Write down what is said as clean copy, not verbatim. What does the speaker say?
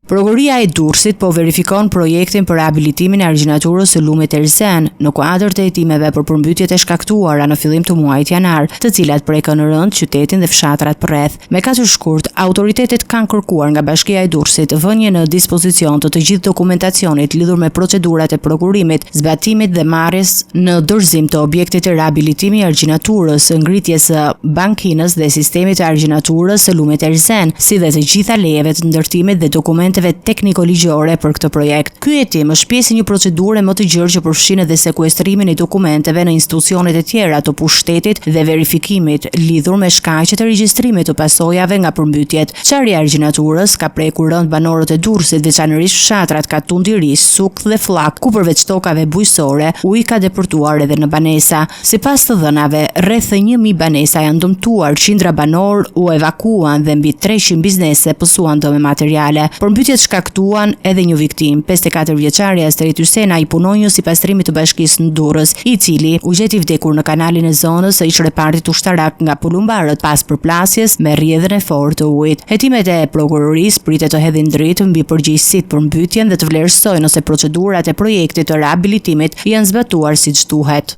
Prokuroria e Durrësit po verifikon projektin për rehabilitimin e argjinaturës së lumit Erzen, në kuadër të hetimeve për përmbytjet e shkaktuara në fillim të muajit janar, të cilat prekën rëndë qytetin dhe fshatrat përreth. Me 4 shkurt, autoritetet kanë kërkuar nga Bashkia e Durrësit vënien në dispozicion të të gjithë dokumentacionit lidhur me procedurat e prokurimit, zbatimit dhe marrjes në dorëzim të objektit të rehabilitimi i argjinaturës, ngritjes së bankinës dhe sistemit të argjinaturës së lumit Erzen, si dhe të gjitha lejeve të ndërtimit dhe dokumenteve tekniko-ligjore për këtë projekt. Ky hetim është pjesë e një procedure më të gjerë që përfshin edhe sekuestrimin e dokumenteve në institucionet e tjera të pushtetit dhe verifikimit lidhur me shkaqet e regjistrimit të pasojave nga përmbytjet. Çarja e argjinaturës ka prekur rëndë banorët e Durrësit, veçanërisht fshatrat Katund i Ri, Sukth dhe Fllak, ku përveç tokave bujqësore, uji ka depërtuar edhe në banesa. Sipas të dhënave, rreth 1000 banesa janë dëmtuar, qindra banorë u evakuuan dhe mbi 300 biznese pësuan dëme materiale. Përmbytjet shkaktuan edhe një viktimë, 54 vjeçari Astrit Hysenaj, punonjës i pastrimit të bashkisë në Durrës, i cili u gjet i vdekur në kanalin e zonës së ish-repartit ushtarak nga polumbarët pas përplasjes me rrjedhën e fortë të ujit. Hetimet e prokurorisë pritet të hedhin dritë mbi përgjegjësitë për mbytjen dhe të vlerësojnë nëse procedurat e projektit të rehabilitimit janë zbatuar siç duhet.